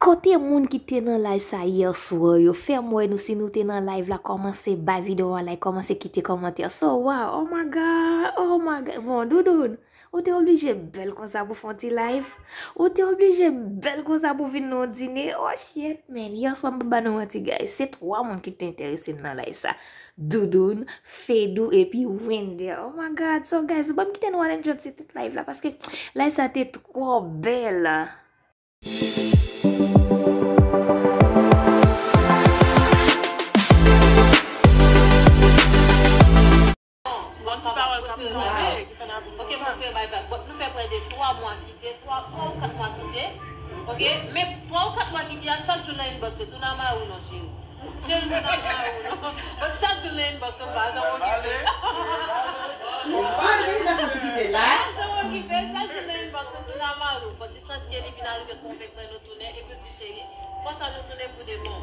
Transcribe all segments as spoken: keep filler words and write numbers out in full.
Kote moun ki te nan live sa yè swa yo? Fè m wè nou si nou te nan live la, kòmanse bay videyo a like, kòmanse kite kòmantè. So, wow, oh my God, oh my God. Bon, Doudoun, ou te oblije bèl konsa pou fè yon ti live? Ou te oblije bèl konsa pou vin nan yon dine? Oh shit, man, yè swa m pa ba nou manti, guys. Se twa moun ki te enterese m nan live sa. Doudoun, Fedou, epi Wender. Oh my God, so guys, ban m kite nou al enjoy ti tout live la, paske live sa te twò bèl. Gon ti pawòl k ap tonbe, ki fè n ap vin konsa. Ok, mwen fè bay bak. Bon, nou fè prè de twa mwa kite, twa, twa ou kat mwa kite. Ok, men twa ou kat mwa kite a, chak jou nan inbox yo, tounen a mari w non, cheri. Cheri, tounen a mari w non. Bon, chak jou nan inbox yo, pa janm okipe. Pa janm okipe, chak jou nan inbox yo, tounen a mari w. Bon, jiskaske li vin arive konvenk mwen nou tounen, epi l di, cheri, fwa sa nou tounen pou de bon.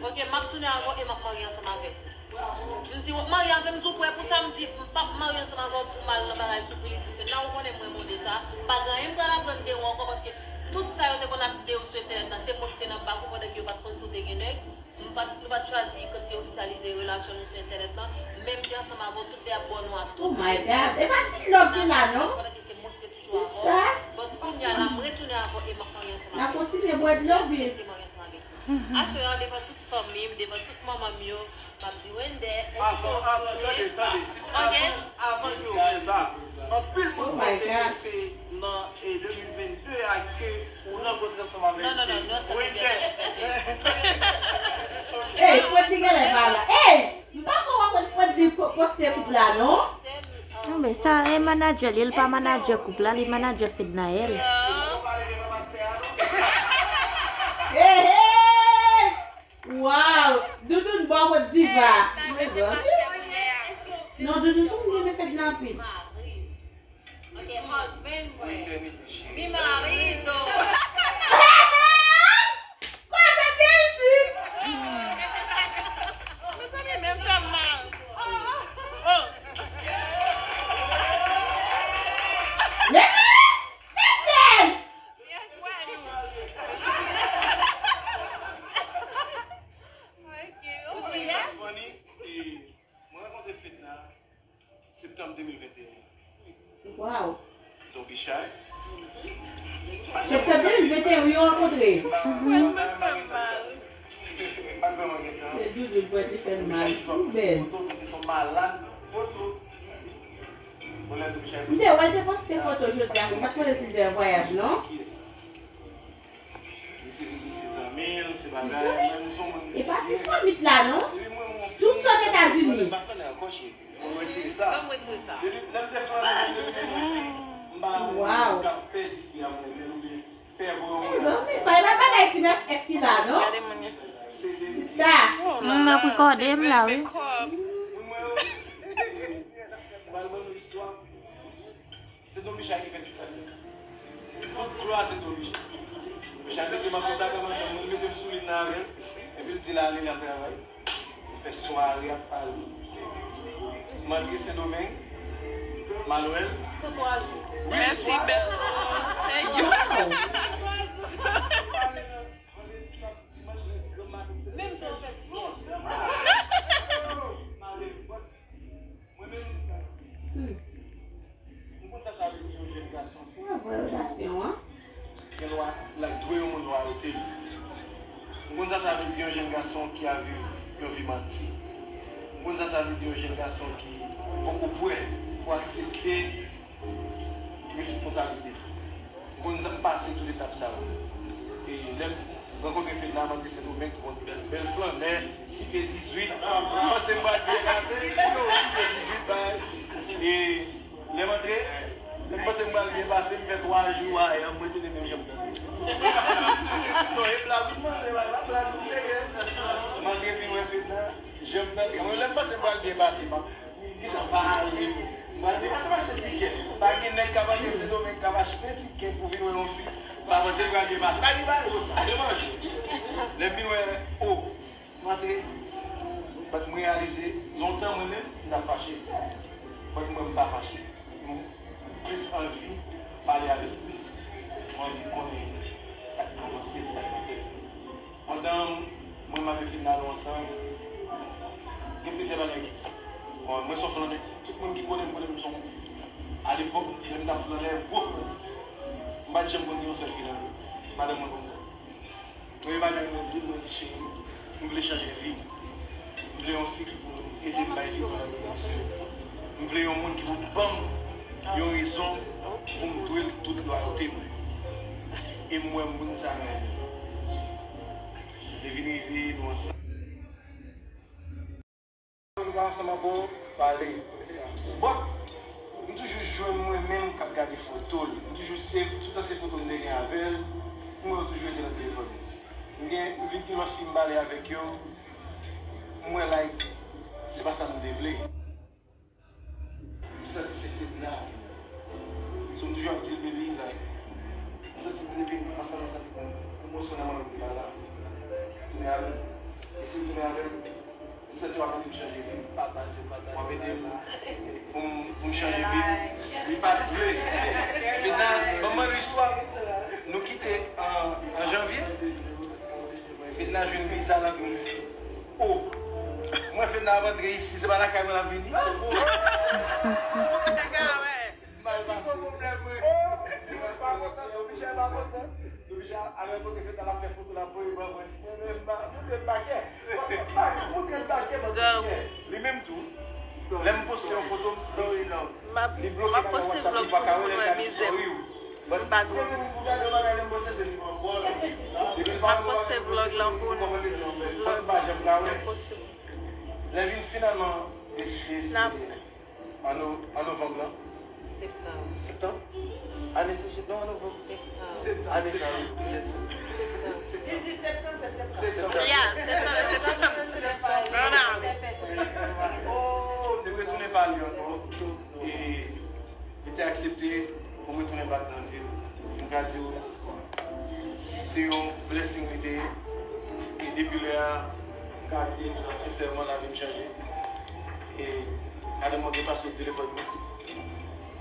Ok, m ap tounen avè w e m ap marye ansanm avèk ou. M di, w ap marye avè m, m di, w prè pou sa? M di, m p ap marye ansanm avè w pou m al nan bagay soufri li soufri. Nan ou konnen m renmen w deja, pa gen anyen m pral aprann de ou ankò, paske tout sa yo te konn ap di de ou sou entènèt la, se mwen ki te nan bak ou pandan ke yo pa t konn si w te gen nèg. M pa t, nou pa t chwazi kòmsi ofisyalize relasyon nou sou entènèt la, men m te ansanm avè w tout lè y ap bò nou a tout. Oh my God, e pa ti love ki la non. Pandan ke se mwen ki te toujou avè w. Bon, kounye a la, m retounen avè w e m ap marye ansanm avè w. N a kontinye bwè dlo byen. Aksepte marye ansanm avèk ou. Aswè a, devan tout fanmi m, devan tout manman m yo, m ap di, Wender, èske w prè? Avan, avan, tande, tande. Ok. Avan, avan ke w fè sa, anpil moun panse ke se nan, e, de mil venn de a ke ou rankontre ansanm avèk Wender. Non, non, non, non, sa te byen fèt. Ey, Freddy genlè pa la. Ey, m pa kwè w konn Freddy po-, poste koup la, non. Non, men sa, e manadjè li, li pa manadjè koup la, li manadjè Fednaelle. Hey, hey! Wow! Doudoun bò kot diva. Mezanmi. Non, Doudoun, sou moun ki renmen Fedna anpil. Ok, husband mwen. Mi marido. Kwa sa te isit? Mezanmi, menm fè m mal. Oh. Mezanmi, Fedna! Yes, well. Ok, oh, yes. Mwen rankontre Fedna septanm de mil venteyen. Wow. Zonbi chay. Septanm de mil venteyen, wi, yo rankontre. Mwen, mwen fè m mal. Se Doudou pwèt li fè l mal. Ou bèl. M te wè l te poste foto jodi a, m pa t konnen si l te an vwayaj, non. Misye vin di m se zanmi l, se bagay, men nou se yon moun ki... E pa ti fanmi la, non? Tout sot Etazini. Mwen pa fè l ankò, cheri. Mwen retire sa. Depi lè m te fè ann depi m pa yon moun k ap pè di fi a mwen, men oubyen pè voye yon moun. Mezanmi, sa e pa bagay ti nèf èf ki la, non? Sista. Moun nan ap rekòde m la, wi. Moun mwen yo. M pral ban nou istwa. Se Don Michel ki fè tout sa. Tout glwa se Don Michel. Michel mete m an kontak ak madanm mwen, li mete m sou liy nan avè l. Epi l di l ale, l ap travay. Li fè sware ap pale. M antre Sendomeng, Manwèl. Sou twa jou. Mèsi, bèl. Thank you. Menm jan avèk flou. Mwen menm, m konn sa sa vle di yon jèn gason. Gen lwa, l ap dwe yon moun lwayote li. M konn sa sa vle di yon jèn gason ki ap viv yon vi manti. M konn sa sa vle di yon jèn gason ki poko prè pou aksepte responsablite. M konn sa m pase tout etap sa yo. E lè m rankontre Fedna, m antre Sendomeng, tout moun bèl, bèl flannè, six pieds dix-huit. M panse m pral byen pase. Six pieds dix-huit, bay. E lè m antre, lè m panse m pral byen pase, m fè twa jou, ay, mwen tounen menm jan m te ye. Non, e blag ou mande, bay, pa blag, m serye. M antre, pi m wè Fedna, jan m t antre. Mwen, lè m panse m pral byen pase, pa Gentan pale. Mwen, li pase m achte tikè. Pa gen nèg k ap antre Sendomeng k ap achte tikè pou vin wè yon fi. Pa panse l pral byen pase. Pa gen bagay konsa. Yo manje. Lè m vin wè, o, m antre. But m reyalize, lontan mwen menm, m t ap fache. But mwen, m pa fache. M plis anvi pale avèk li. M anvi konnen sa k nan panse l, sa k nan tèt li. Fedna, nou ansanm. Gen plizyè bagay ki di. Bon, mwen se yon flannè. Tout moun ki konnen m, konnen m se yon, alepòk, lè m t ap flannè, gwo flannè. M pa t janm konn gen yon sèl fi nan vi m. Madanm mwen konn sa. Premye bagay mwen di l, mwen di, cheri, m vle chanje vi m. M vle yon fi ki pou ede m bay vi m yon lòt direksyon. M vle yon moun ki pou ban m yon rezon pou m dwe l tout lwayote mwen. E m wè moun sa nan vi m. Li vin rive, nou ansanm. Nou pa ansanm ankò, pale. But, m toujou jwenn mwen menm k ap gade foto l. M toujou save tout ansyen foto m te gen avè l. M wè yo toujou rete nan telefòn mwen. M gen, m vin gen lòt fi m pale avèk yo. M wè, like, se pa sa m te vle. M santi se Fedna. So, m toujou ap di l, baby, like, m santi depi m ansanm, m santi m emosyon nan mwen, m pa la. Tounen avè m. E si w tounen avè m, m santi w ap ede m chanje vi m. W ap ede m pou m, pou m chanje vi m. Li pa t vle. Fedna, ban m yon istwa. Nou kite an, an janvye. Fedna jwenn viza l antre isi. O! Mwen Fedna ap antre isi, se pa lakay mwen l ap vini? Mal pase. O! Michel pa kontan, non, Michel pa kontan. Non, Michel, avèk kote Fedna l ap fè foto l ap voye ban mwen. Mwen menm, m pa, moutre l pa kè. Moutre l pa kè, mwen pa kè. Li menm tou, lè m poste yon foto, m story love. M ap, m ap poste vlòg pou moun wè mizè m sou background. M ap poste vlòg lan pou nou. Vlòg. M ap poste. Lè vin finalman deside, se an no-, an novanm lan. Septanm. Septanm? Ane se septanm, an novanm? Septanm. Ane sa, wi. Yes. Septanm. Si l di septanm, se septanm. Septanm. Yeah, septanm, septanm. Oh, nou retounen pale ankò. E li te aksepte pou mwen tounen back nan vi l. M ka di w, se yon blessing li te ye. E depi lè a, m ka di w sa, sensèman, lavi m chanje. E madanm mwen gen password telefòn mwen.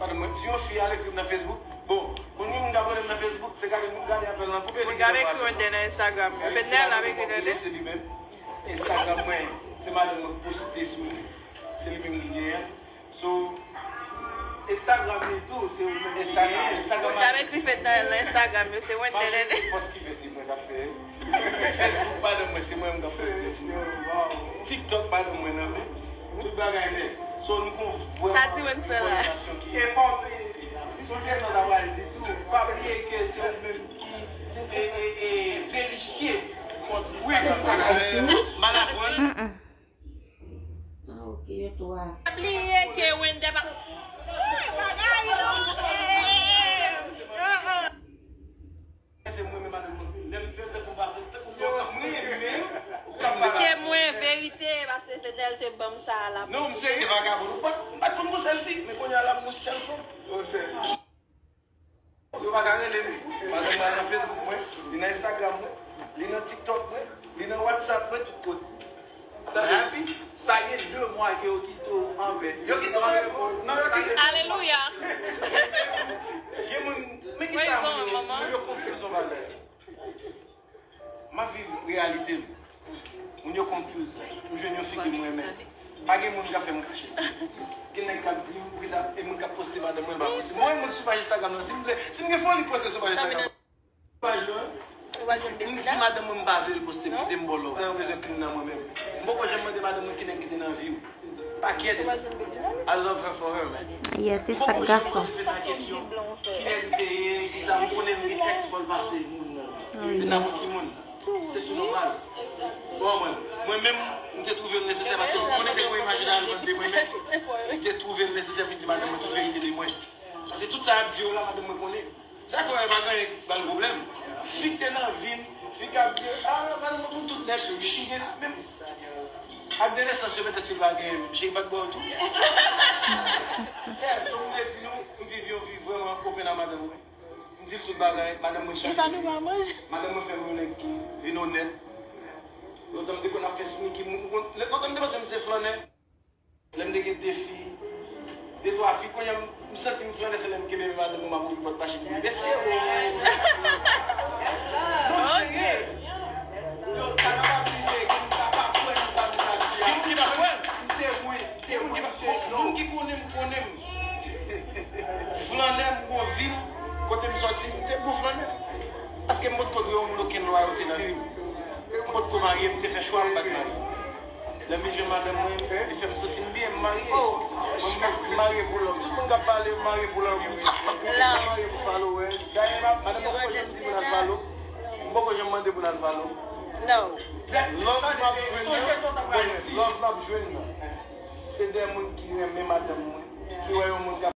Madanm mwen, si yon fi al ekri m nan Facebook, bon, konn gen moun k ap rele m nan Facebook, se gade m gade apèl lan koupe, li gen dwa ekri mwen nan Instagram. Fedna, l ap ekri nan li. Se li menm. Instagram mwen, se madanm mwen k poste sou li. Se li menm ki genyen. So, Instagram li tou, se ou menm ki genyen. Instagram, Instagram. Moun k ap ekri Fedna nan Instagram yo, se Wendell. Pòs ki fè se mwen k ap fè. Facebook, madanm mwen, se mwen menm k ap poste sou li. TikTok, madanm mwen nan men. Tout bagay nèt. So, nou gon vwèman. Sa ti Wens fè la. E fò, sou kesyon sa pral di tou, pa bliye ke se ou menm ki, e, e, e, verifye kont Instagram. Wi, m al aprann. Ah, ok, yo twa. Pa bliye ke Wendell pa. Se mwen menm madanm mwen. Lè m fè tankou m pase, tankou m renmen. Kite mwen verite, paske Fedna te ban m sa la. Non, m serye, vagabon. Ou pa, m pa t konn gon sèl fi, men kounye a la m gon sèl fanm. Yo pa ka rele m. Madanm mwen nan Facebook mwen, li nan Instagram mwen, li nan TikTok mwen, li nan WhatsApp mwen, tout kote. Tande, sa gen de mwa ke yo kite w an vèt. Yo kite w an repos. Non, yo kite w. Alelouya. Gen moun, men ki sa moun yo, moun yo confuse yon bagay. M ap viv reyalite m. Moun yo confuse. M jwenn yon fi ke m renmen. Pa gen moun k ap fè m kache sa. Gen nèg k ap di m, poukisa e moun k ap poste madanm mwen pa poste. Mwen, mwen sou paj Instagram nan, si m vle, si m gen foli poste sou paj Instagram. Paj lan, m di madanm mwen m pa vle l poste, kite m ba w love. Mwen, yo bezwen clean nan mwen menm. M poko janm mande madanm mwen ki nèg ki te nan vi w. Pa kyè de sa. I love her for her, man. Yes, se sa gason. Poze Fedna kesyon, ki nèg ou te ye, kisa m konnen m gen ex fò l pase moun nan. Fedna gon timoun. Se tou nòmal. Bon, mwen, mwen menm, m te twouve l nesesè paske m konnen ke mwen imajine al vann de mwen menm. M te twouve l nesesè pou m di madanm mwen tout verite de mwen. Paske tout sa y ap di yo la, madanm mwen konnen. Sa fè w pa gen anyen k ba l pwoblèm. Fi k te nan vi m, fi k ap di, ah, madanm mwen konn tout nèt, li gen menm ak de nesans yo, petèt si l pa gen, cheri pa t ba w tou. Yeah, so m vle di nou, m viv yon vi vrèman open a madanm mwen. M di l tout bagay, madanm mwen chanje. Madanm mwen fè m yon nèg ki vin onèt. Lontan m te konn ap fè sneaky, m konn, lontan m te panse m se flannè. Lè m te gen de fi, de twa fi, kounye a m, m santi m flannè, se lè m kenbe men madanm mwen, m ap ouvri pòt machin pou li. Mesye, o! Non, m serye. Yo, sa kapab rive, gen Ke m potko dwe yon moun okenn lwayote nan vi m. M potko marye, m te fè chwa m pa t marye. Lè m vin jwenn madanm mwen, li fè m santi m byen, m marye. Mwen, m marye pou lòm. Tout moun k ap pale, m marye pou lòm. M marye pou followers. Dayè, madanm mwen poko janm di pou n al follow. M poko janm mande pou n al follow. Love m ap jwenn nan, love m ap jwenn nan, se de moun ki renmen madanm mwen, ki wè yon moun k